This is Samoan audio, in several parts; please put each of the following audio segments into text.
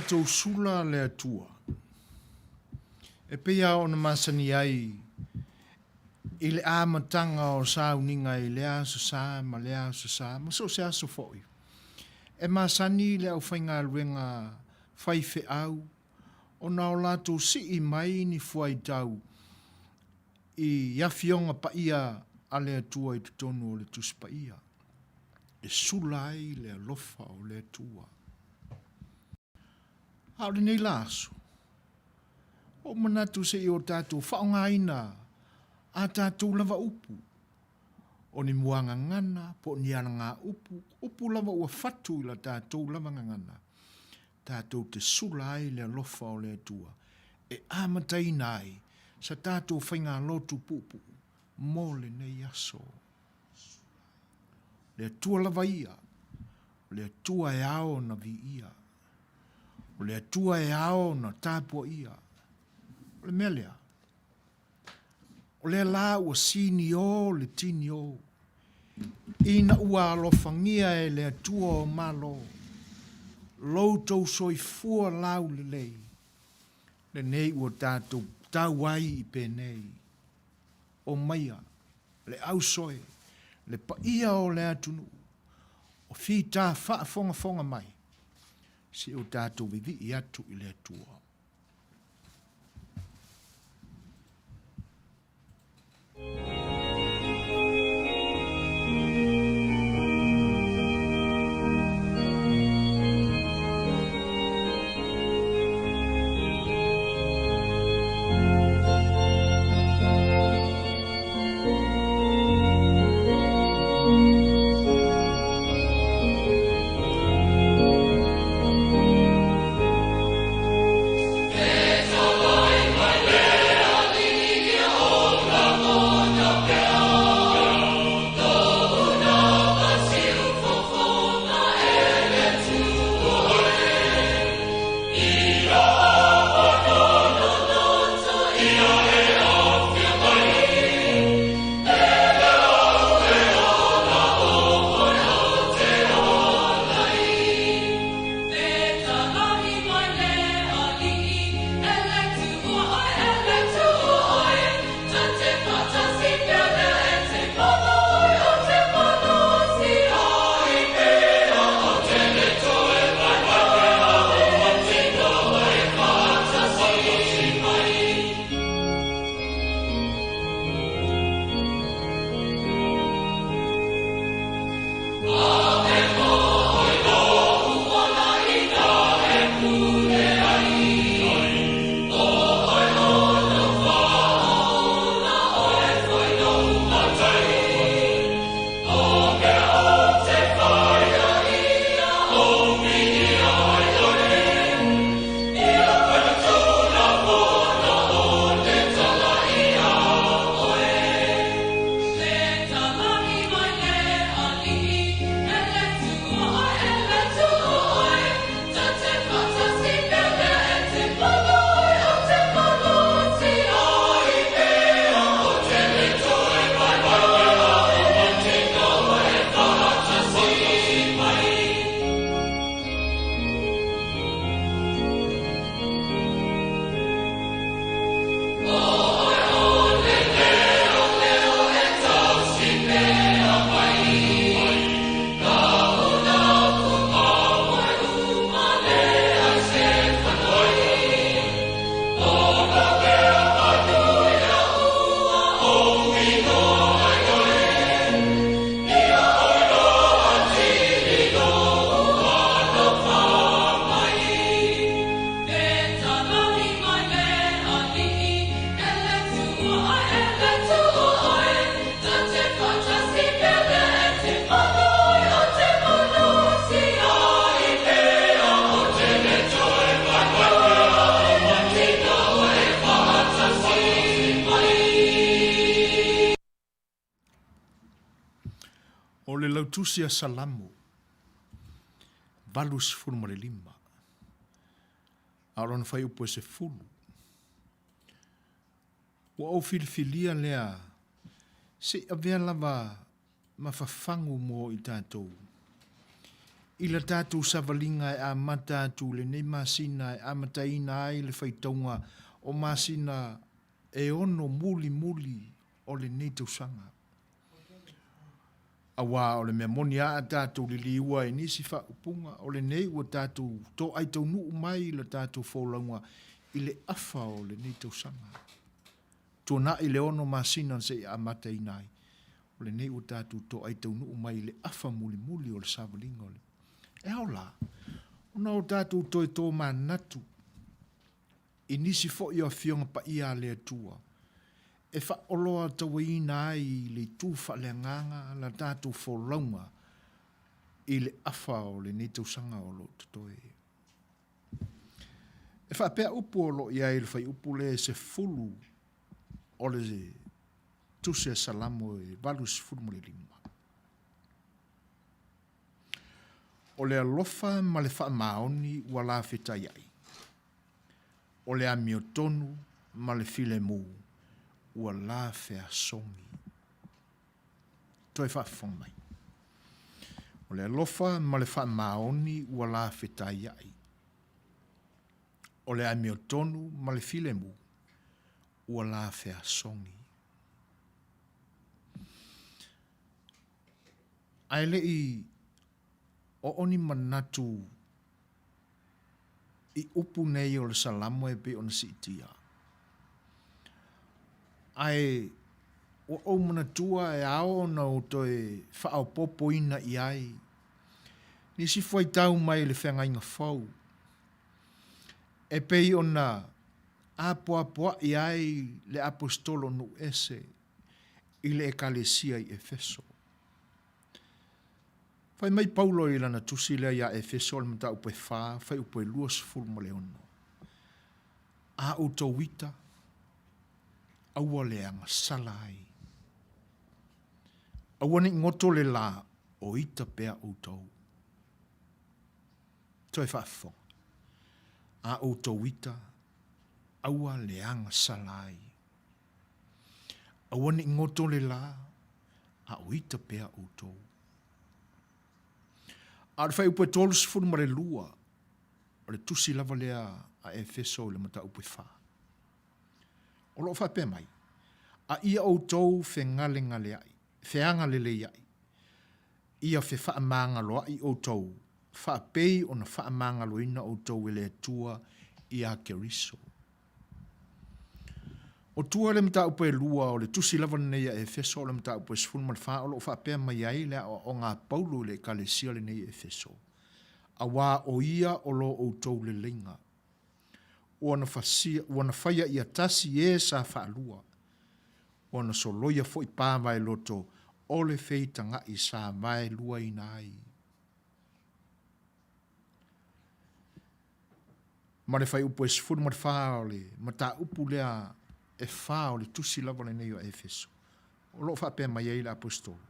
tatou sula le Atua, e pei lava ona masani ai i le amataga o sauniga i lea Aso Sa ma lea Aso Sa ma so o se aso foi. E masani le aufaigaluega faifeau ona o latou sii mai ni fuaitau i Afioga Paia a le Atua i totonu o le Tusi Paia, e sula ai le alofa o le Atua. A o lenei la aso, ua ou manatu se i o tatou faaaogaina a tatou lava upu, o ni muagagana po o ni alagaupu, upu lava ua fatu i la tatou lava gagana, tatou te sula ai le alofa o le Atua e amataina ai sa tatou faigalotu puupuu mo lenei aso. O le Atua lava ia, o le Atua e ao ona viia, o le Atua e ao ona tapuaia. O le mea lea, O lea la ua siniō le tiniō, ina ua alofagia e le Atua o Malo lo outou soifua laulelei, lenei ua tatou tau ai i penei, Omaia le ausoe, le paia o le atunuu, o fita faafogafoga mai, se i o tatou vivii atu i le Atua. O le lautusi a Salamo 85, a o lona fuaiupu e 10. Ua ou filifilia lea se i avea lava ma fafagu mo i tatou. I la tatou savaliga e amata atu i lenei masina e amataina ai le faitauga o masina e ono mulimuli o lenei tausaga. Aua o le mea moni a a tatou liliua i nisi faaupuga, o lenei ua tatou toai taunuu mai i la tatou folauga i le afa o lenei tausaga. Tuanai le ono masina se i amataina ai, o lenei ua tatou toai taunuu mai i le afa mulimuli o le savaliga o le. E ao la ona o tatou toe tomanatu i nisi foi o Afioga Paia a le Atua e faaoloatauaina ai i le itu faaleagaga la tatou folauga i le afa o lenei tausaga o lo o totoe. E faapea upu o lo o i ai i le fuaiupu lea e 10 o le Tusi a Salamo e 85. O le alofa ma le faamaoni ua lafetaiai, o le amiotonu ma le filemu ua la feasogi. Toe faafofoga mai. O le alofa ma le faamaoni ua la fetaiai, o le amiotonu ma le filemu ua la feasogi. Ae le i oo ni manatu i upu nei o le Salamo e pei ona siitia. Ae ua ou manatua e ao ona ou toe faaopoopoina i ai nisi fuaitau mai le Feagaiga Fou e pei ona apoapoai ai le Aposetolo nuu ese i le Ekalesia i Efeso. Fai mai Paulo i lana tusi lea iā Efeso o le mataupu e 4, fuaiupu e 26, A outou ita, aua le agasala ai. Aua ne i goto le lā o ita pea outou. Toe faafofoga. A outou ita, aua le agasala ai. Aua ne i goto le lā, a o ita pea outou. A o le fuaiupu e 32, o le tusi lava lea a Efeso i le mataupu e 4. O lo o faapea mai, A ia outou fegalegaleai, feagaleleiai, ia fefaamagaloaʻi outou, faapei ona faamagaloina outou e le Atua iā Keriso. O tua le mataupu e lua o le tusi lava lenei a Efeso o le mataupu e 14 o lo o faapea mai ai le aoaoga a Paulo i le Ekalesia lenei i Efeso, Auā o ia o lo outou leleiga, ua na fasia, ua na faia ia tasi e sa faalua, ua na soloia foi pavaeloto o le feitagaʻi sa vaeluaina ai. Ma le fuaiupu e 14 o le mataupu lea e fa o le tusi lava lenei o Efeso, o lo o faapea mai ai le Aposetolo,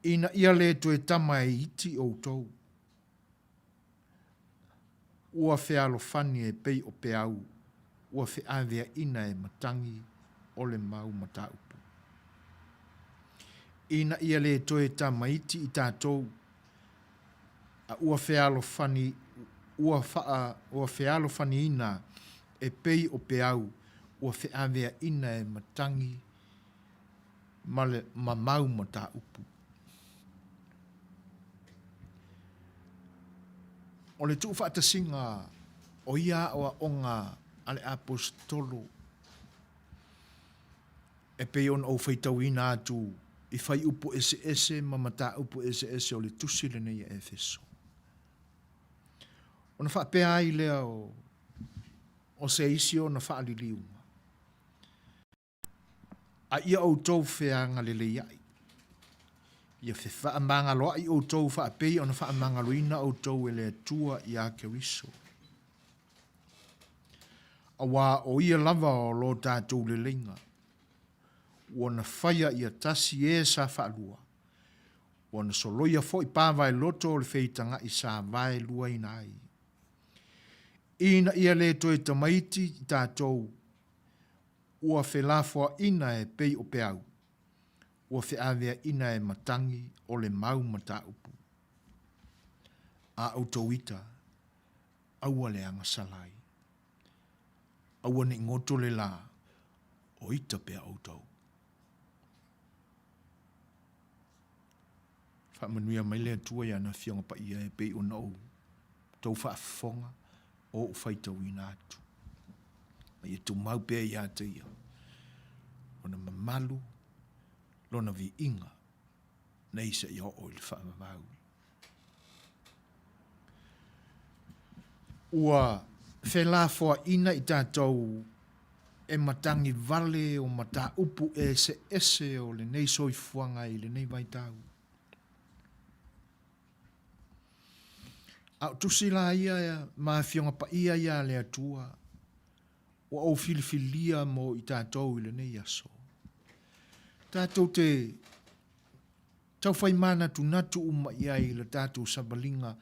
Ina ia le toe tama e iti outou, ua fealofani e pei o peau, ua feaveaina e matagi o le mau mataupu. Ina ia le toe tamaiti i tatou, a ua fealofani, ua faa, ua fealofaniina e pei o peau ua feaveaina e matagi ma le ma mau mataupu. O le tuufaatasiga o ia aoaoga a le Aposetolo E pei ona ou faitauina atu i fuaiupu eseese ma mataupu eseese o le tusi lenei a Efeso. Ona faapea ai lea o, o se isi ona faaliliuga, A ia outou feagaleleiaʻi, ia fefaamagaloaʻi outou faapei ona faamagaloina outou e le Atua iā Keriso. Auā o ia lava o lo tatou leleiga, ua na faia ia tasi e sa faalua, ua na soloia foi pavaeloto o le feitagaʻi sa vaeluaina ai, ina ia le toe tamaiti i tatou ua felafoaʻina e pei o peau, ua feaveaʻina e matagi o le mau mataupu. A outou ita, aua le agasala ai. Aua ne i goto le lā, o ita pea outou. Faamanuia mai le Atua i ana Afioga Paia e pei ona ou tou faafofoga o ou faitauina atu. Ma ia tumau pea ia te ia lona mamalu, lona viiga, nei seia oo i le faavavau. Ua felafoaiina i tatou e matagi vale o mataupu eseese o lenei soifuaga i lenei vaitau. A o tusi la ia ma Afioga Paia ia a le Atua ua ou filifilia mo i tatou i lenei aso. Tatou te taufai manatunatu uma i ai i le tatou savaliga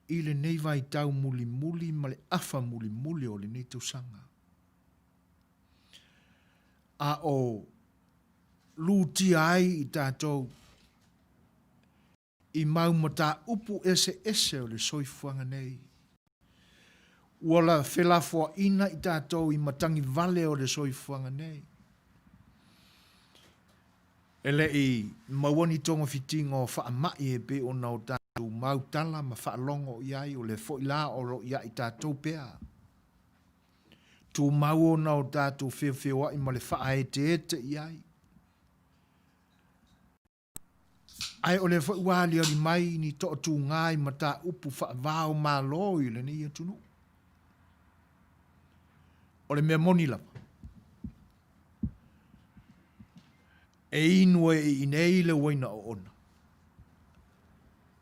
i lenei vaitau mulimuli ma le afa mulimuli o lenei tausaga. A o lutia ai i tatou i mau mataupu eseese o le soifuaga nei. Ua la felafoaiina i tatou i matagi vale o le soifuaga nei. E le i maua ni togafitiga o faamai e pei ona o tatou mau tala ma faalogo i ai, o lea foi la o lo o ia i tatou pea. Tumau ona o tatou feofeoai ma le faaeteete i ai. Ae o lea foi ua aliali mai ni toatuga i mataupu faava-o-Malo i lenei atunuu. O le mea moni lava, e inu ai i inei le uaina oona,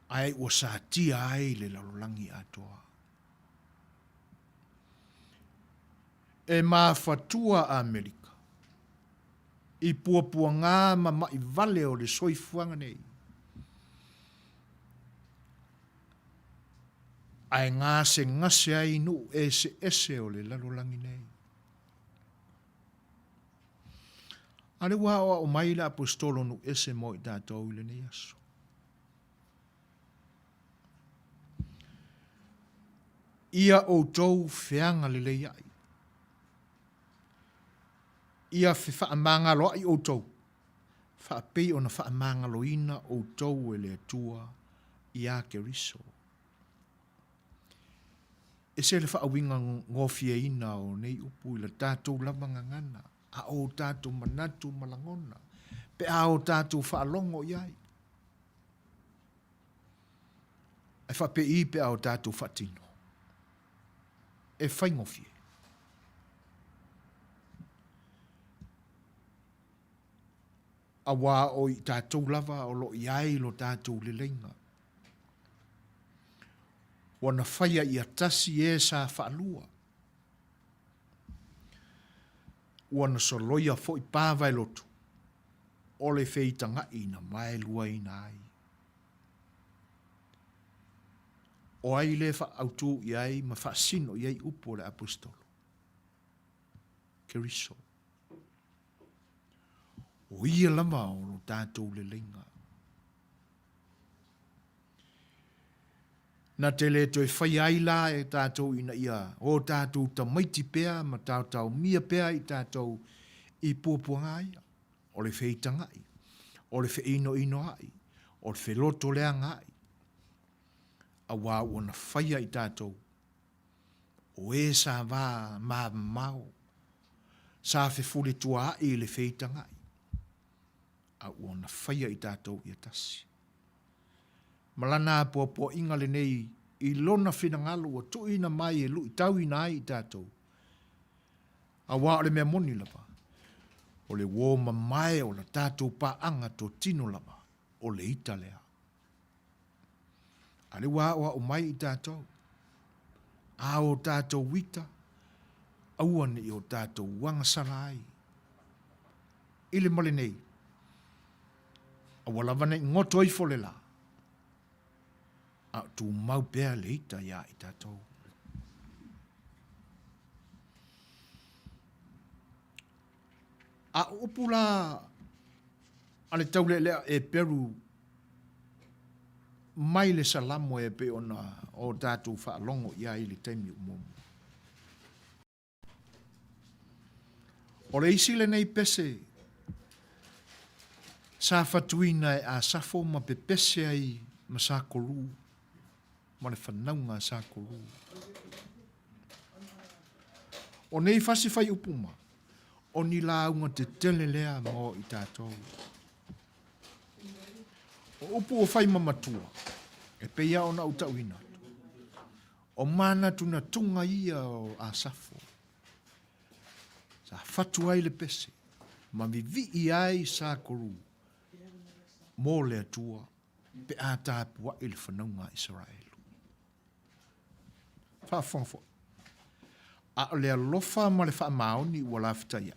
ae ua satia ai le lalolagi atoa. E mafatua Amerika i puapuagā ma maʻi vale o le soifuaga nei, ae gasegase ai i nuu eseese o le lalolagi nei. A o lea ua aoao mai le Aposetolo nuu ese mo i tatou i lenei aso. Ia outou feagaleleiaʻi. Ia fefaamagaloaʻi outou, faapei ona faamagaloina outou e le Atua iā Keriso. Ese le faauiga gofieina o nei upu i la tatou lava gagana, a o tatou manatu ma lagona, pe a o tatou faalogo i ai. Ae faapei pe a o tatou faatino? E faigofie. Auā o i tatou lava o lo o i ai lo tatou leleiga. Ua na faia ia tasi e sa faalua. Ua na soloia foi pavaelotu o le feitagaʻi na vaeluaina ai. O ai le faaautu i ai ma faasino i ai upu o le Aposetolo? Keriso. O ia lava o lo tatou leleiga. Na te le toe faia ai la e tatou ina ia o tatou tamaiti pea ma taotaomia pea i tatou i puapuaga ia. O le feitagaʻi, o le feʻinoʻinoaʻi, o le felotoleagaʻi, auā ua na faia i tatou, o e sa va mamao, sa fefuletuaʻi i le feitagaʻi, a ua na faia i tatou ia tasi. Ma lana apoapoaiga lenei i lona finagalo ua tuuina mai e luitauina ai i tatou, Aua o le mea moni lava, o le uō mamae o la tatou paaga totino lava, o le ita lea. A lea ua aoao mai i tatou, a o tatou ita, aua ne i o tatou agasala ai. I le male nei, aua lava ne i goto ifo le lā, a o tumau pea le ita iā i tatou. A o upu la a le taulealea Eperu mai le Salamo e pei ona o tatou faalogo i ai i le taimi ua muamua. O le isi lenei pese sa fatuina e Asafo ma pepese ai ma Sakolū ma le fanauga a Sakolū. O nei fasi faiupu ma, o ni lauga tetele lea mo i tatou. O upu ua fai ma matua, e pei lava ona ou tauina atu, o manatunatuga ia o Asafo, sa fatu ai le pese ma vivii ai Sakolū mo le Atua pe a tapuai le fanauga a Isaraelu. Faafofoga foi. A o le alofa ma le faamaoni ua lafetaiaʻi,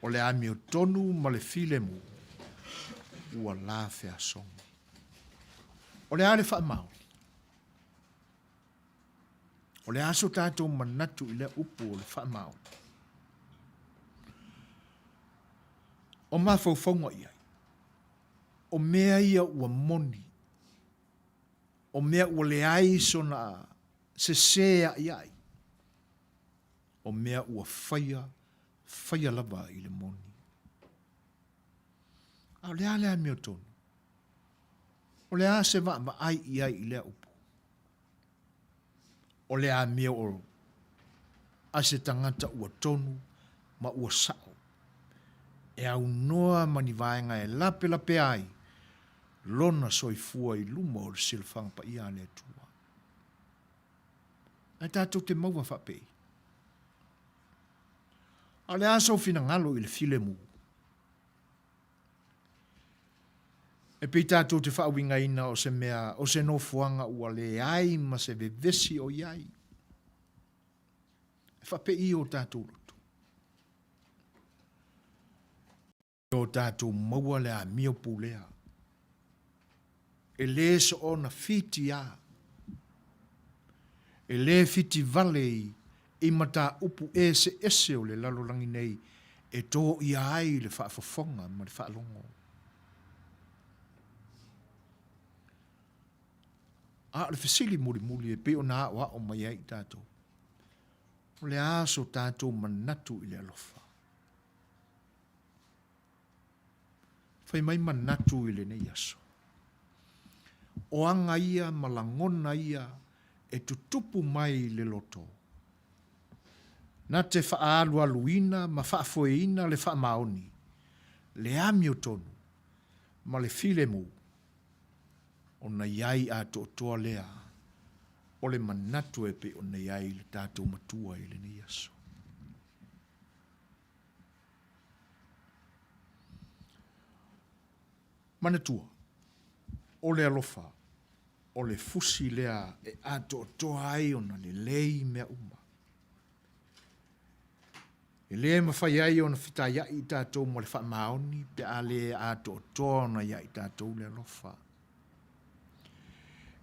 o le amiotonu ma le filemu ua la feasogi. O le a le faamaoni? O le a so tatou manatu i lea upu o le faamaoni? O mafaufauga i ai, o mea ia ua moni, o mea ua leai sona sesē aʻiaʻi, o mea ua faia, faia lava i le moni. A o le a le amiotonu? O le a se vaavaai i ai i lea upu? O le amio o a se tagata ua tonu ma ua sa'o, e aunoa ma ni vaega e lapelapea ai lona soifua i luma o le silafaga paia a le Atua. Ae tatou te maua faapei. A o le a sou finagalo i le filemu? E pei tatou te faauigaina o se mea, o se nofoaga ua leai ma se vevesi o i ai. E faapei o tatou loto. O tatou maua le amio pulea. E lē soona fiti a. E lē fiti vale i i mataupu eseese o le lalolagi nei e tōia ai le faafofoga ma le faalogo. A o le fesili mulimuli e pei ona aoao mai ai i tatou, o le a so tatou manatu i le alofa? Fai mai manatu i lenei aso. O aga ia ma lagona ia e tutupu mai i le loto, na te faaalualuina ma faafoeina le faamaoni, le amiotonu ma le filemu, ona i ai atoatoa lea o le manatu e pei ona i ai le tatou Matua i lenei aso. Manatua, o le alofa, o le fusi lea e atoatoa ai ona lelei mea uma. E lē mafai ai ona fetaiaʻi i tatou ma le faamaoni pe a lē atoatoa ona iā i tatou le alofa.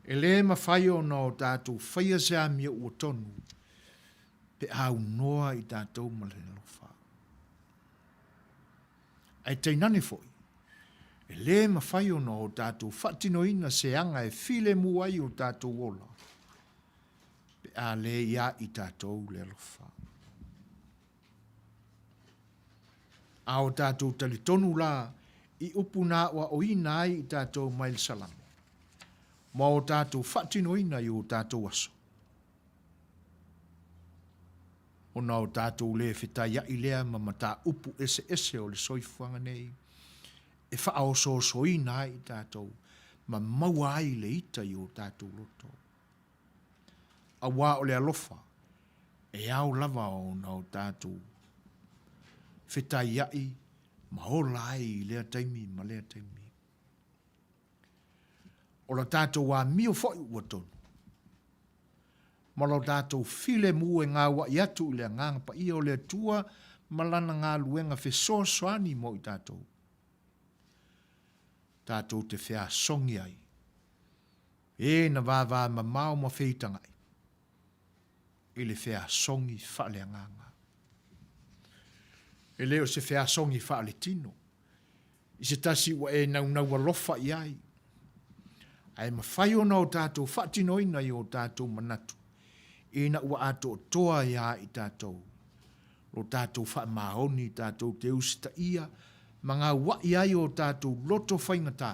E lē mafai ona o tatou faia se amio ua tonu pe a aunoa i tatou ma le alofa. Ae tainane foi, e lē mafai ona o tatou faatinoina se aga e filemu ai o tatou ola, pe a lē iā i tatou le alofa. A o tatou talitonu lā i upu na aʻoaʻoina ai i tatou mai le Salamo, ma o tatou faatinoina i o tatou aso, Ona o tatou lē fetaiaʻi lea ma mataupu eseese o le soifuaga nei e faaosoosoina ai i tatou ma maua ai le ita i o tatou loto. Auā o le alofa e ao lava ona o tatou fetaiaʻi ma ola ai i lea taimi ma lea taimi. O la tatou amio foi ua tonu, ma lo tatou filemu e gauaʻi atu i le Agaga Paia o le Atua ma Lana galuega fesoasoani mo i tatou, tatou te feasogi ai, e na vavamamao ma feitagaʻi i le feasogi faaleagaga. E le o se feasogi faaletino, i se tasi ua e naunau alofa i ai. Ae mafai ona o tatou faatinoina i o tatou manatu ina ua atoatoa iā i tatou lo tatou faamaoni tatou te usitaia ma gaua'i ai o tatou loto faigata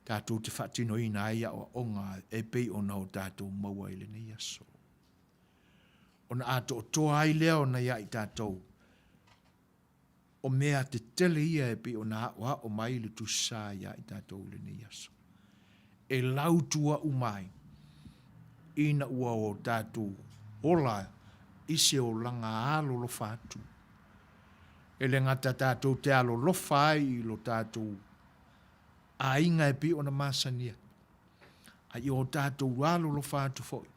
tatou te faatinoina ai aoaoga e pei ona o tatou maua i lenei aso. Ona atoatoa ai lea ona iā i tatou O mea tetele ia e pei ona aoao mai le Tusi Sa iā i tatou i lenei aso. E lautua uma ai ina ua o tatou ola i se olaga alolofa atu. E le gata tatou te alolofa ai i lo tatou aiga e pei ona masani ai, a ia o tatou alolofa atu foi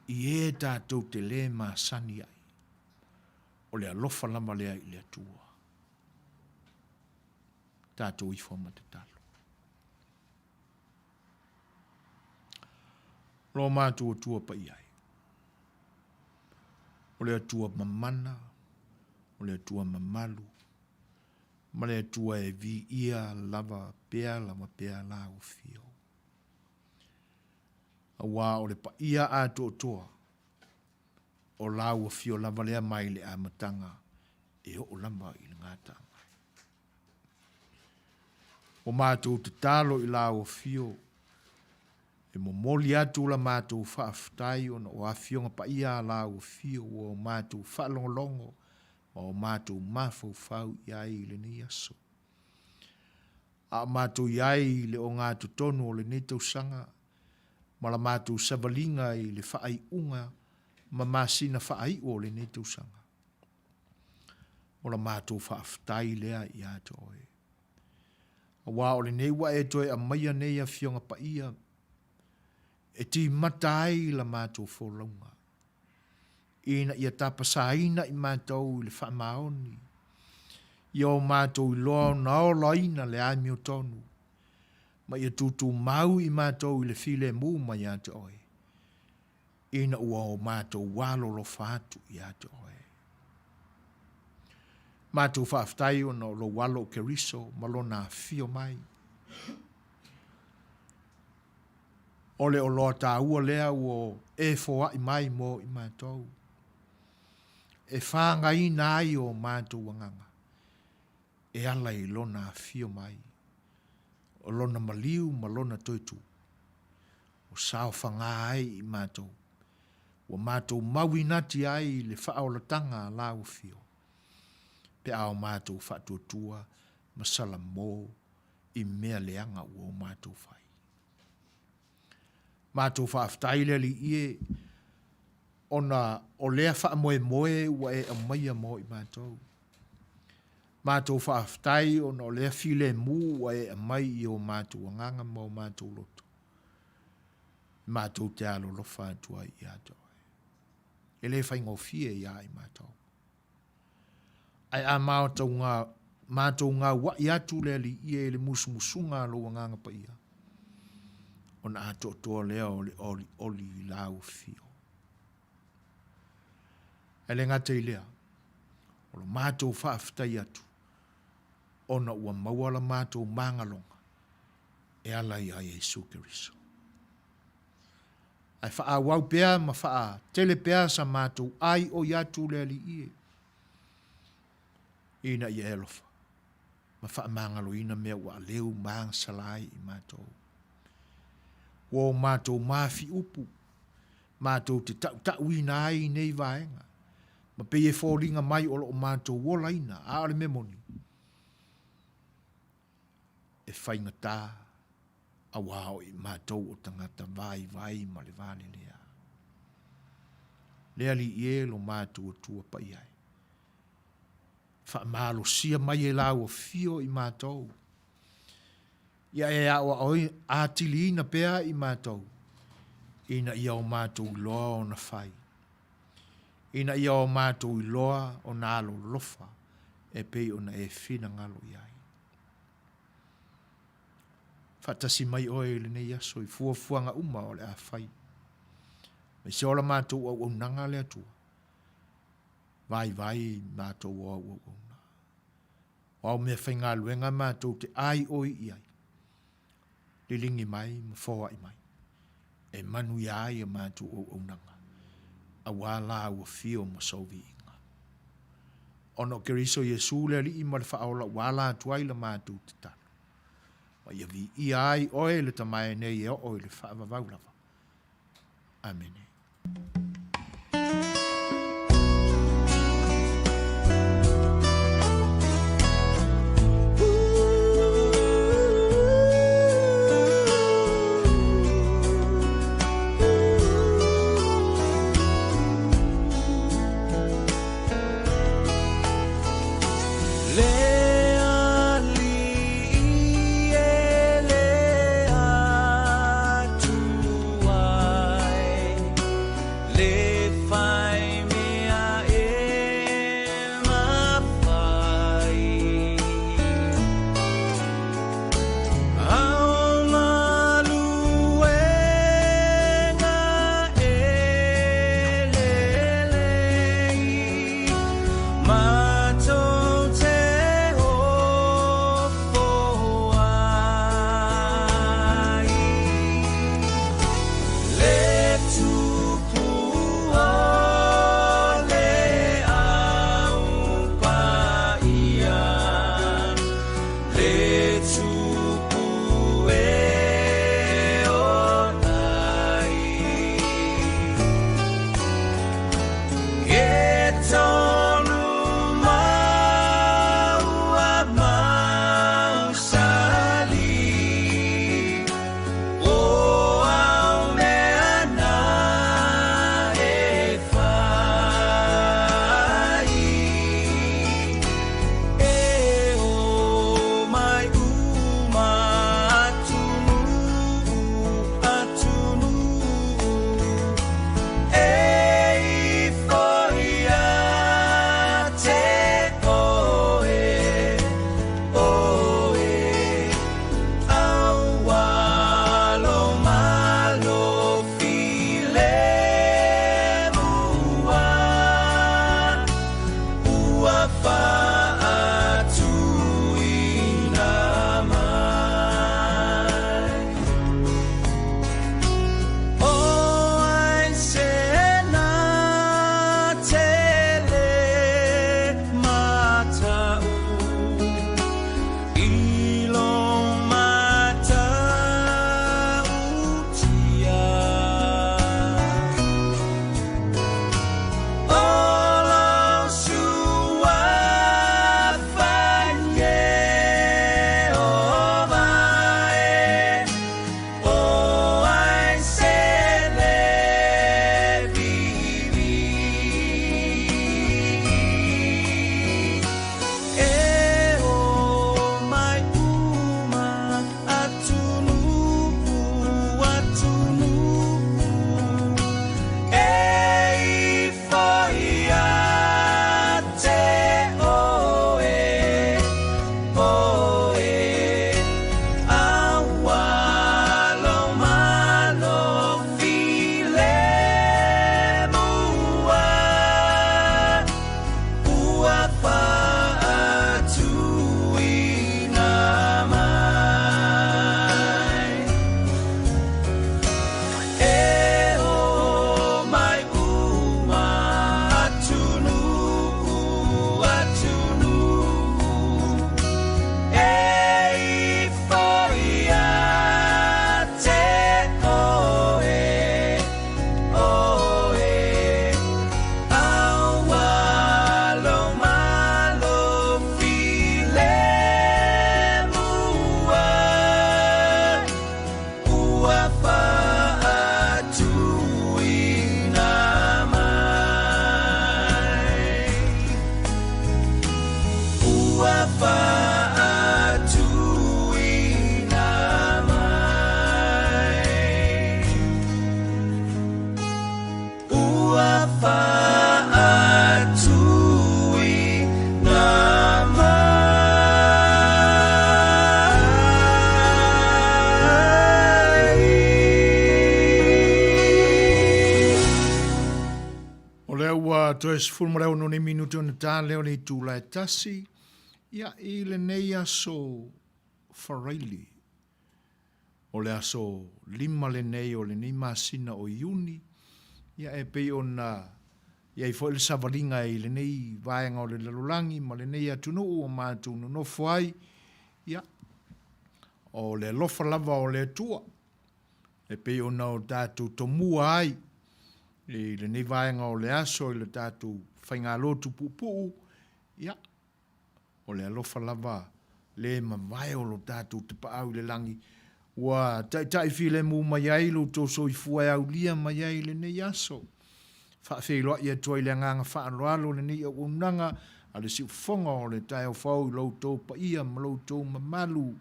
i e tatou te le masani ai. O le alofa lava lea i le Atua. Tatou ifo ma tatalo. Lo matou Atua paia e. O le Atua mamana, o le Atua mamalu, ma le Atua e viia lava pea lava pea lau afio. Auā o le paia atoatoa O lau afio lava lea mai le amataga e oo lava i le gataaga. Ua matou tatalo i lau afio e momoli atu la matou faafetai ona o afioga paia a lau afio ua o matou faalogologo ma o matou mafaufau i ai i lenei aso. A o matou i ai i le ogatotonu o lenei tausaga, ma la matou savaliga i le faaiuga ma masina faaiu o lenei tausaga. O la matou faafetai lea ia te oe. Aua o lenei ua e toe aumaia nei Afioga Paia e timata ai la matou folauga, ina ia tapasaina i matou i le faamaoni, ia o matou iloa ona olaina le amiotonu, ma ia tutumau i matou i le filemu mai ia te Oe, ina ua o matou alolofa atu ia te Oe. Matou faafetai ona o Lou Alo o Keriso ma Lona afio mai. O le oloa taua lea ua e foai mai mo i matou, e fagaina ai o matou agaga e ala i Lona afio mai, o Lona maliu ma Lona toe tu, ua saofaga ai i matou, ua matou mauinati ai i le faaolataga a Lau Afio, pe a o matou faatuatua ma salamo i mea leaga ua o matou fai. Matou faafetai i le Alii e, ona o lea faamoemoe ua e aumaia mo i matou. Matou faafetai ona o lea filemu ua e aumai i o matou agaga ma o matou loto, matou te alolofa atu ai ia te oe. E le faigofie ia i matou. Ae a matou gaua'i atu le Alii e i le musumusuga a lou Agaga Paia, ona atoatoa lea o le olioli i lau afio. Ae le gata i lea, o lo matou faafetai atu ona ua maua la matou magaloga e ala ia Iesu Keriso. Ae faaauau pea ma faatele pea sa matou aioi atu le Alii e, ina ia e alofa ma faamagaloina mea ua aleu ma agasala ai i matou. Ua o matou mafiupu matou te tautauina ai i nei vaega, ma pei e foliga mai o lo o matou olaina, a o le mea moni, e faigata auā o i matou o tagata vaivai ma le valelea. Le Alii e lo matou Atua paia e, faamalosia mai e lau afio i matou, Ia e aoaoina atiliina pea i matou, ina ia o matou iloa ona fai, ina ia o matou iloa ona alolofa e pei ona e finagalo i ai. Faatasi mai oe i lenei aso i fuafuaga uma o le a fai. Aemaise o la matou auaunaga le Atua, vaivai matou o au auauna. O au meafaigaluega matou te aioi i ai. Liligi mai ma foai mai, e manuia ai a matou auaunaga, aua Lāu afio ma Sou viiga. Ona o Keriso Iesu le Alii ma le Faaola ua ala atu ai la matou tatalo, ma ia viia ai Oe le Tamae nei e oo i le faavavau lava. Amene. O lea ua toe 16 nei minute ona ta lea o le itula e tasi, ia, i lenei aso faraili. O le aso 5 lenei o lenei masina o Iuni, ia e pei ona i ai foi le savaliga i lenei vaega o le lalolagi ma lenei atunuu ua matou nonofo ai, ia, o le alofa lava o le Atua e pei ona o tatou tomua ai i lenei vaega o le aso i le tatou faigalotu puupuu, ia, O le alofa lava le mavae o lo tatou Tapaau i le lagi, ua taitai filemu mai ai lo outou soifua e aulia mai ai i lenei aso. Faafeiloai atu ai le agaga faaaloalo lenei auaunaga a le siufofoga o le taeao fou i lo outou paia ma lo outou mamalu,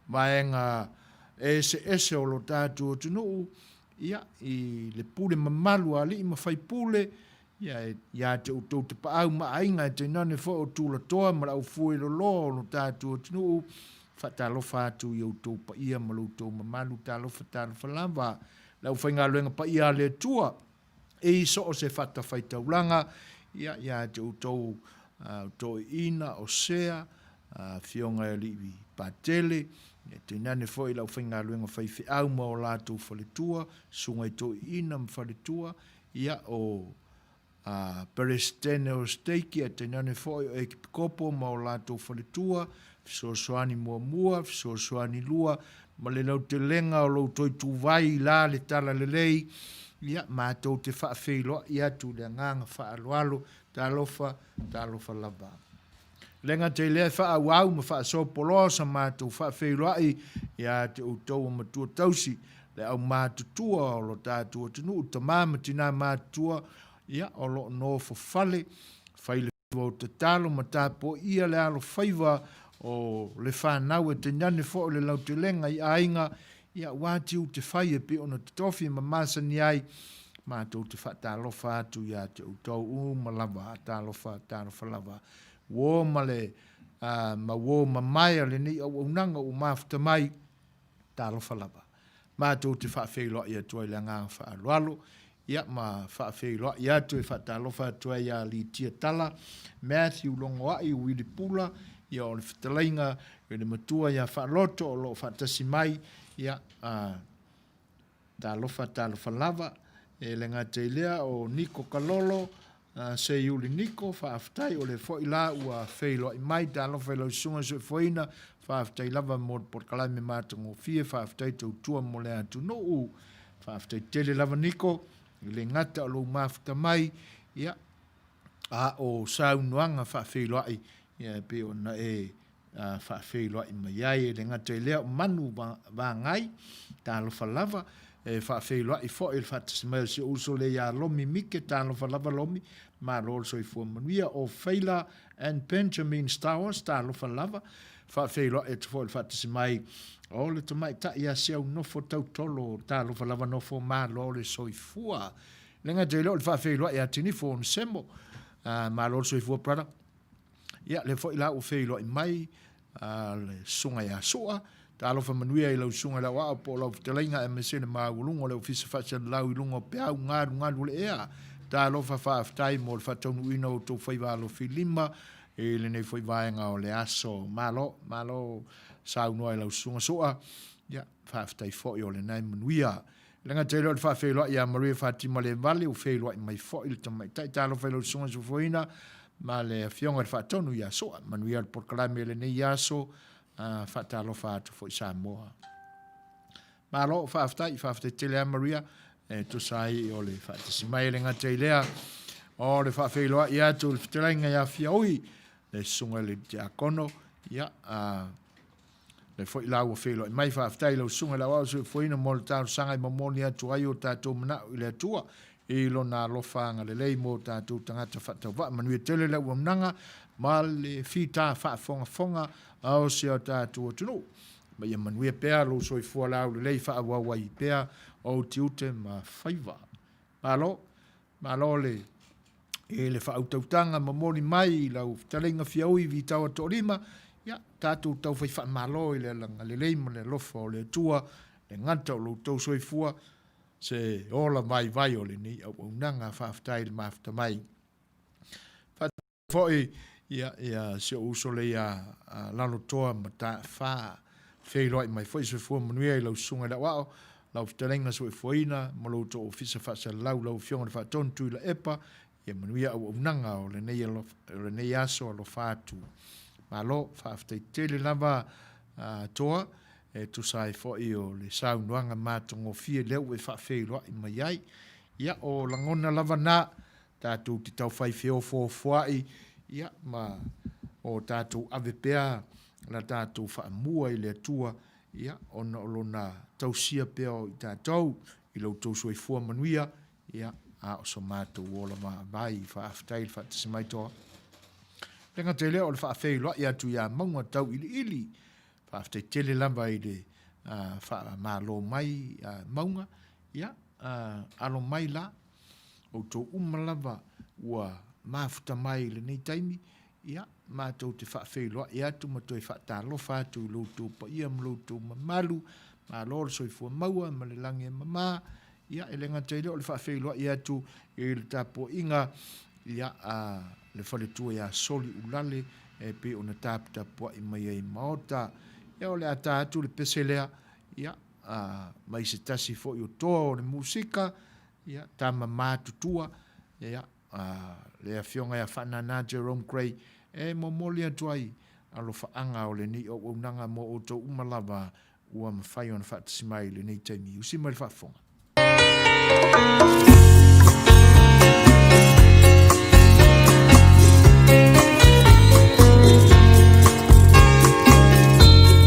vaega eseese o lo tatou atunuu, ia, i le pule mamalu a alii ma faipule, Ia, ia te outou tapaau ma aiga, e tainane foi o tulatoa ma le aufueloloa o lo tatou atunuu, faatalofa atu i outou paia ma lo outou mamalu, talofa, talofa lava. Le aufaigaluega paia a le Atua, i so o se fatafaitaulaga, ia, ia te outou uh, toeaiina, o Sea, Afioga i Alii Patele, ia tainane foi le aufaigaluega faifeau ma o latou faletua, susuga i toeaiina ma faletua, Ia, o Peresetene o Steiki, ae tainane foi o Ekipikopo ma o latou faletua, Fesoasoani Muamua, Fesoasoani Lua, ma le lautelega o lou toe tuvai i la le Talalelei, ia, matou te faafeiloai atu i le agaga faaaloalo, talofa, talofa lava. Le gata i lea e faaauau ma faasopoloa sa matou faafeiloai ia te outou o matua tausi, le aumatutua o lo tatou atunuu, tama ma tina matutua, ia, o lo o nofo fale, fai le faiva o tatalo ma tapuaia le alofaiva o le fanau e tainane foi o le lautelega i aiga, ia, aua tiute fai e pei ona totofi ma masani ai, matou te faatalofa atu ia te outou uma lava, talofa, talofa lava. Uo ma le, ma uo mamae a lenei auaunaga ua mafuta mai, talofa lava. Matou te faafeiloai atu ai i le agaga faaaloalo, ia ma faafeiloai atu e faatalofa atu ai ia Litia Tala, Matthew Logoai, Wili Pula, ia o le fetalaiga i le matua ia Faaloto o lo o faatasi mai, ia, a, talofa, talofa lava. E le gata i lea o Niko Kalolo, Seiuli Niko, faafetai o lea foi la ua feiloai mai, talofa i lau susuga soifuaina, faafetai lava mo le polokalame matagofie, faafetai tautua mo le atunuu, faafetai tele lava Niko, e le gata o lou mafuta mai, ia, a o saunoaga faafeiloai, ia e pei ona e faafeiloai mai ai. E le gata i lea, o Manu Vagai, talofa lava, e faafeiloai foi le faatasi mai o si ou uso lea ia Lomi Mike, talofa lava Lomi, malo le soifua manuia. O Feila and Benjamin Stowers, talofa lava, faafeiloai atu foi le faatasi mai o le tamaitai ia Siaunofo Tautolo, talofa lava Nofo, malo le soifua. E le gata i lea o le faafeiloai ia Tinifo Onesemo, malo le soifua brother. Ia, lea foi la ua feiloai mai le susuga ia Sua. Talofa manuia i lau susuga i le aoao po o lau fetalaiga aemaise le maualuga o le Ofisa Faasalalau i luga o peau galugalu o le ea. Talofa faafetai mo le faataunuuina o outou faiva alofilima i lenei foi vaega o le aso. Malo, malo saunoa i lau susuga Sua. Ia, faafetai foi o lena e manuia. E le gata i lea o le faafeiloai ia Maria Fatima Levale, ua feiloai mai foi le tamaitai. Talofa i lau susuga Sofoina ma le afioga i le Faatonu ia Soa. Manuia le polokalame i lenei aso, faatalofa atu foi Samoa. Malo, faafetai, faafetai tele a Maria, e tusa ai o le faatasi mai. E le gata i lea o le faafeiloai atu i le fetalaiga ia Fiaui, le susuga i le Tiakono, ia, Lea foi la ua feiloai mai, faafetai i lau susuga i le Aoao Soifuaina mo le talosaga e momoli atu ai o tatou manao i le Atua i lona alofa agalelei mo tatou tagata faatauvaa. Manuia tele le auaunaga ma le fita faafogafoga a o si o tatou atunuu. Ma ia manuia pea lou soifua laulelei faaauau ai pea ou tiute ma faiva. Malo, malo le i le faautautaga momoli mai i lau fetalaiga Fiaui Vitaoa Toalima, ia, tatou taufai faamalo i le agalelei ma le alofa o le Atua, le gata o lo outou soifua, se ola vaivai o lenei auaunaga. Faafetai i le mafuta mai. Foi ia, ia si ou uso lea ia Lalotoa Mataafa. Feiloai mai foi soifua manuia i lau susuga i le aoao, lau fetalaiga soifuaina ma lo outou ofisa faasalalau lau Afioga i le Faatonu Tuilaepa, ia manuia auaunaga o lenei, o lenei aso alofa atu. Malo, faafetai tele lava Toa, e tusa ai foi o le saunoaga matagofie lea ua e faafeiloai mai ai. Ia, o lagona lava na, tatou te taufai feofoofoai, ia, ma o tatou ave pea la tatou faamua i le Atua, ia, ona o Lona tausia pea o i tatou i lo outou soifua manuia, ia, a o so matou ola vaavai. Faafetai le faatasi mai Toa. Le gata i lea o le faafeiloai atu ia Mauga Tauiliili. Faafetai tele lava i le faamalo mai Mauga. Ia, alo mai la, outou uma lava ua mafuta mai i lenei taimi, ia, matou te faafeiloai atu ma toe faatalofa atu i lo outou paia ma lo outou mamalu, malo le soifua maua ma le lagi e mama, ia, e le gata i lea o le faafeiloai atu i le tapuaiga, ia, a le faletua ia Soli Ulale e pei ona taputapuai mai ai i Maota. Ia, o le a ta atu le pese lea, ia, a, mai se tasi foi o toa o le musika, ia, tama matutua, ia, a, le afioga ia Faanana Jerome Gray, e momoli atu ai alofaaga o lenei auaunaga mo outou uma lava ua mafai ona faatasi mai i lenei taimi. Usi mai le faafofoga.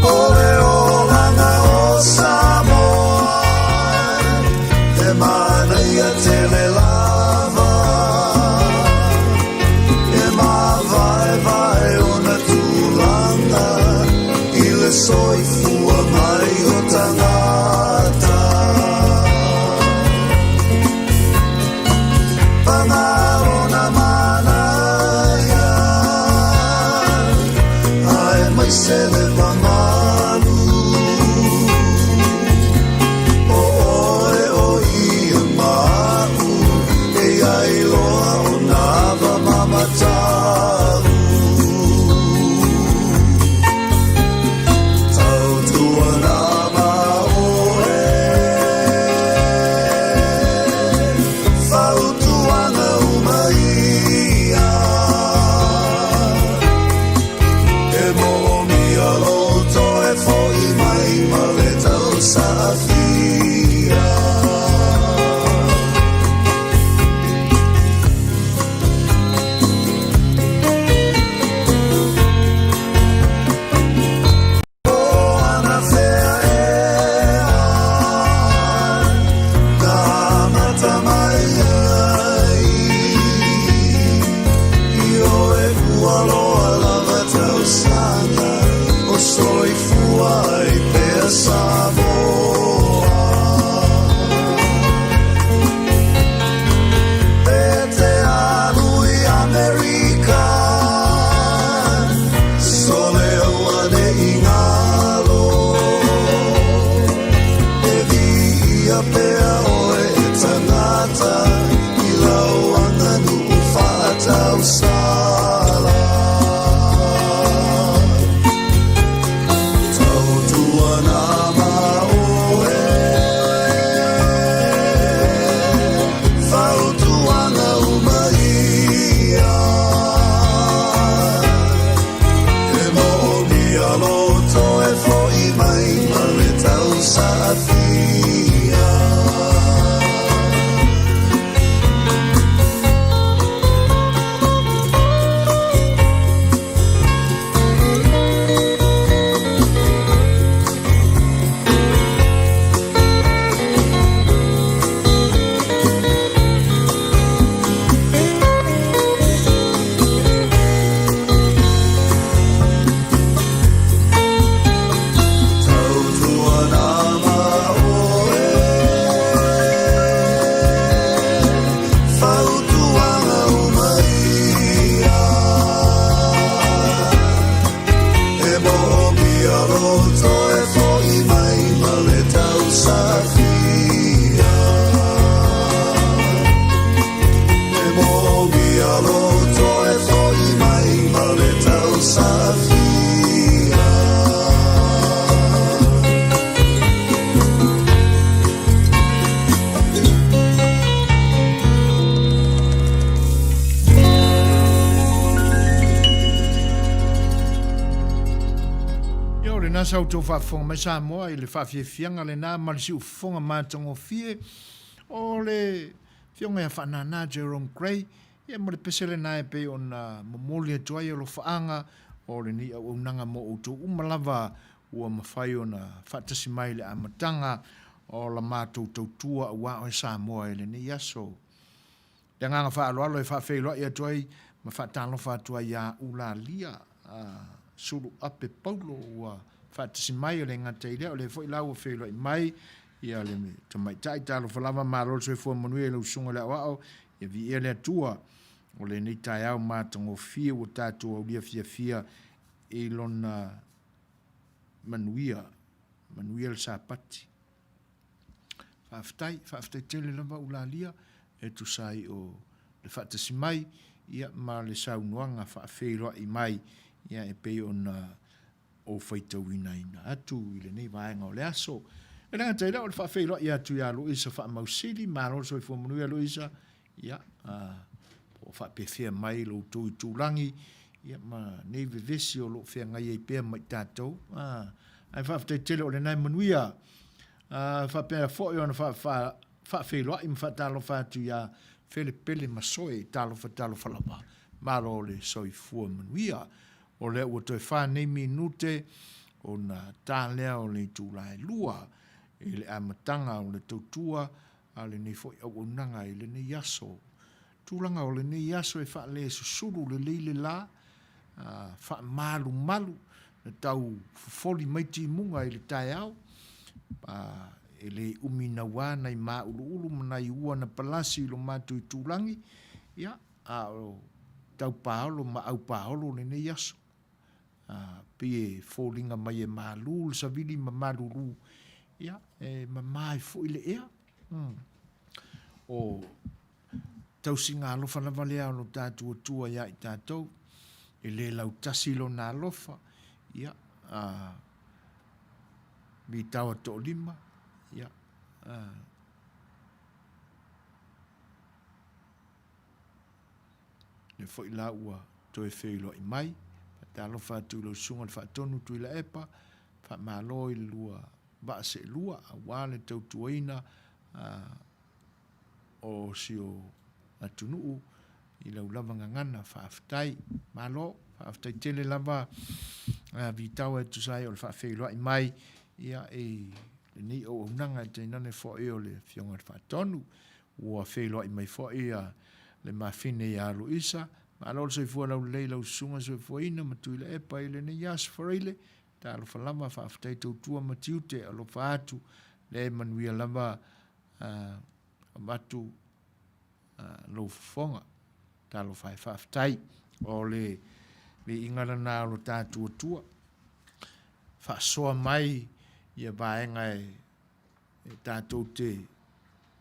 O le olaga o Samoa, he manaia tele lava, e māvaevae ona tulaga i le soifua mai o tagata. Paga ona manaia, aemaise le mamalu. O oe o ia ma au, e iai loa o nava ma matau. Tautuana ma oe, fautuaga uma ia. E moomia lou toe fo'i mai ma le tausaafia. O anafea ea na amata mai ai i oe ua loa lava tausaga o soifua ai pea Samoa. E te alu i Amerika, sole auane'i ngalo. E viia pea oe e tangata i lau aganuu faatausala. Tautuana ma oe, fautuaga uma ia. E moomia lou toe fo'i mai ma le tausaafia. lena sa outou faafofoga mai Samoa i le faafiafiaga lena ma le siufofoga matagofie o le Afioga ia Faanana Jerome Grey, ia ma le pese lena e pei ona momoli atu ai alofaaga o lenei auaunaga mo outou uma lava ua mafai ona faatasi mai i le amataga o la matou tautua aua oe Samoa i lenei aso. Le agaga faaaloalo e faafeiloai atu ai ma faatalofa atu ai ia Ulalia Suluape Paulo ua faatasi mai, e le gata i lea o lea foi la ua feiloai mai ia le tamaitai. Talofa lava, malo le soifua manuia i lau susuga i le aoao, ia viia le Atua o lenei taeao matagofie ua tatou aulia fiafia i lona manuia, manuia le Sapati. Faafetai, faafetai tele lava Ulalia e tusa ai o le faatasi mai ia ma le saunoaga faafeiloai mai ia e pei ona ou faitauinaina atu i lenei vaega o le aso. E le gata i lea o le faafeiloai atu ia Luisa Faamausili, malo le soifua manuia Luisa, ia po o faapefea mai lo outou itulagi ia ma nei vevesi o lo o feagai ai pea ma i tatou. Ae faafetai tele o lena e manuia. Faapea foi ona faafeiloai ma faatalofa atu ia Fele Pele Masoe, talofa talofa lava, malo le soifua manuia. O lea ua toe fa nei minute ona ta lea o le itula e 2 i le amataga o le tautua a lenei foi auaunaga i lenei aso. Tulaga o lenei aso e faalesusulu lelei le la, faamalumalu na tau fofoli mai timuga i le taeao, e le umi naua nai māuluulu ma nai ua na palasi i lo matou itulagi, ia, a o tau paolo ma au paolo lenei aso. Pei e foliga mai e malu le savili ma malulu, ia, e mama ai foi le ea. O tausiga alofa lava lea o lo tatou Atua ia i tatou, e le lautasi lona alofa, ia, a mitau a toolima, ia, a, lea foi la ua toe feiloai mai. Faatalofa atu i lau Susuga i le Faatonu Tuilaepa, faamalo i le lua vaa seelua aua le tautuaina o si o atunuu i lau lava gagana. Faafetai. Malo, faafetai tele lava Vitau e tusa ai o le faafeiloai mai ia i lenei auaunaga e tainane foi o le Afioga i le Faatonu. Ua feiloai mai foi le mafine ia Luisa. Malo le soifua laulelei i lau susuga soifuaina ma Tuilaepa i lenei aso Faraile. Talofa lava, faafetai tautua ma tiute, alofa atu, lea e manuia lava avatu lou fofoga. Talofa e faafetai. O le viiga lena o lo tatou Atua. Faasoa mai ia vaega e tatou te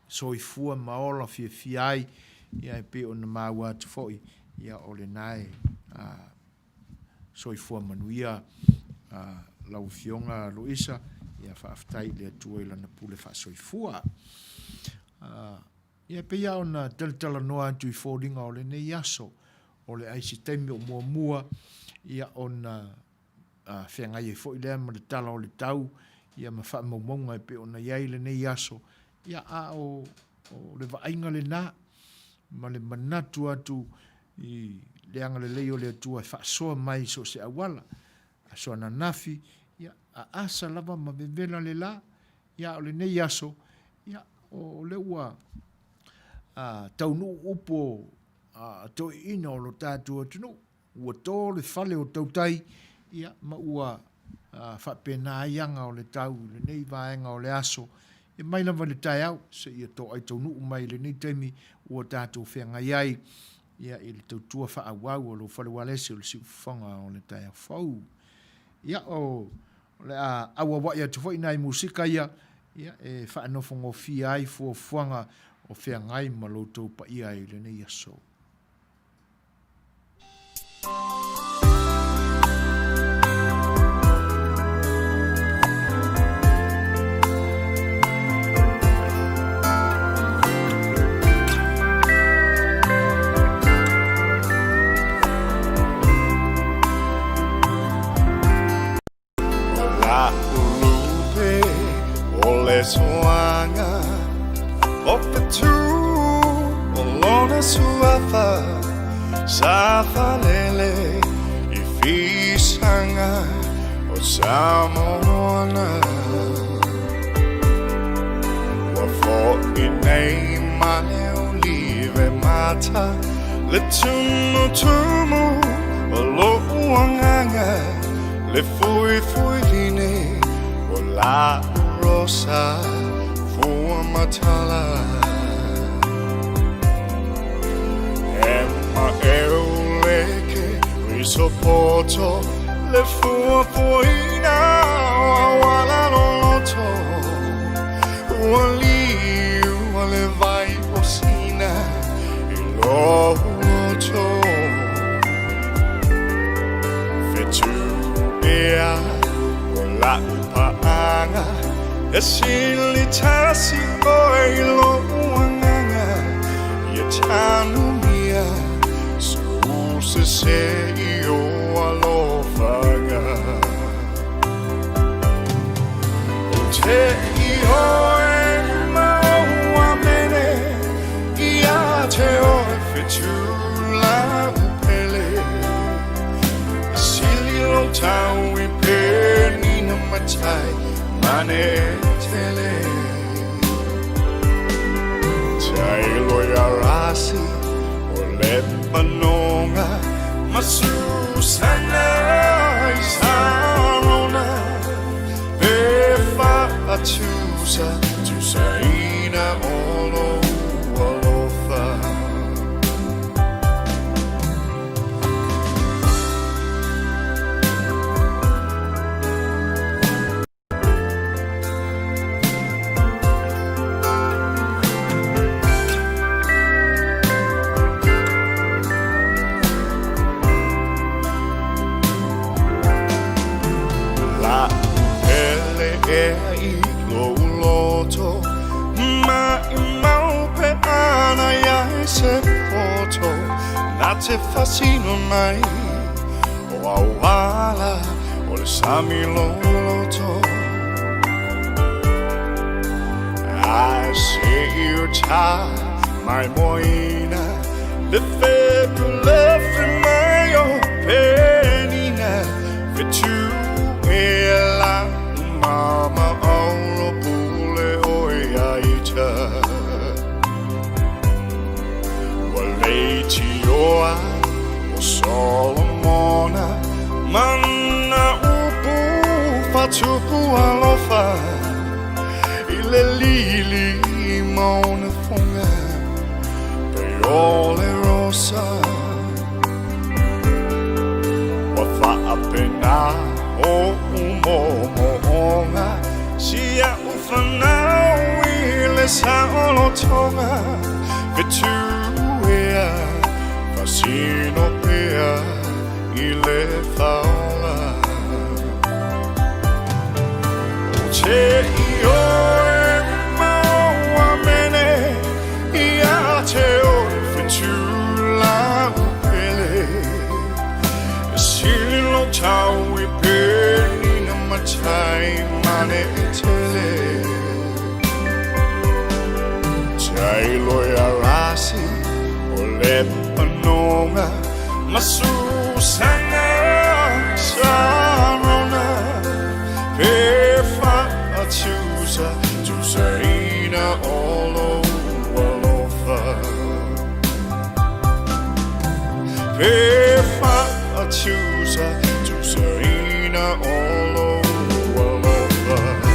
soifua ma ola fiafia ai, ia e pei ona maua atu foi, ia o lena e soifua manuia lau Afioga Luisa, ia faafetai i le Atua i Lana pule faasoifua. Ia e pei lava ona talatalanoa atu i foliga o lenei aso, o le ai se taimi o muamua, ia ona feagai ai foi lea ma le tala o le tau, ia ma faamaumauga e pei ona i ai lenei aso, ia a o le vaaiga lena ma le manatu atu i le agalelei o le Atua e faasoa mai i so o se auala. Aso ananafi, ia, a asa lava ma vevela le la, ia, a o lenei aso, ia, o lea ua taunuu upu o toeaiina o lo tatou atunuu, Ua to le fale o tautai, ia, ma ua faapena ai aga o le tau i lenei vaega o le aso, e mai lava i le taeao seia toai taunuu mai i lenei taimi ua tatou feagai ai, ia, i le tautua faaauau a lou fale ualesi o le siufofoga o le taeao fou. Ia, o le a auauai atu foi nai musika ia, ia, e faanofogofie ai fuafuaga o feagai ma lo outou paia i lenei aso. Tafalele i fisaga o Samoana. Ua fo'i nei ma le olive mata le tumutumu o lo'u agaga, le fuifuiline o la'u rosa fua matala. E maʻeu le keriso poto le fuafuaina o auala loloto. Ua liua le vai o Sina i lou loto. Fetu ea o la'u paaga e sili tasi oe i lo'u agaga ia tanumia so'u sesē i ou alofaga. Ou te ioe ma ou amene ia te oe fetu la'u pele. E sili lou tau i penina matai ma ne'e tele. Tailo ia Rasi o Lepanoga ma Susana i Sarona pe faatusa tusaina o lou alofa. La'u pele ea i lou loto ma'imau pe ana i ai se poto na te faasino mai o auala o le sami loloto. Ae se'i uta maimoaina le fepulefe mai o Penina fetu ea la'u mama auro pule oe ia ita. Ua leitioa o Solomona ma ana upu faatupu alofa i le lili ma ona foga pei o le rosa. Ua faapenā o'u moomooga si a'u fanau i le saolotoga fetu ea faasino pea i le faaola. Ou te ioe ma ou amene ia te oe fetu la'u pele. E sili lou tau i penina matai ma ne'e tele. Tailo ia Rasi o Lepanoga ma Susana Sarona pe faatusa tusaina o lou alofa. Pe faatusa tusaina o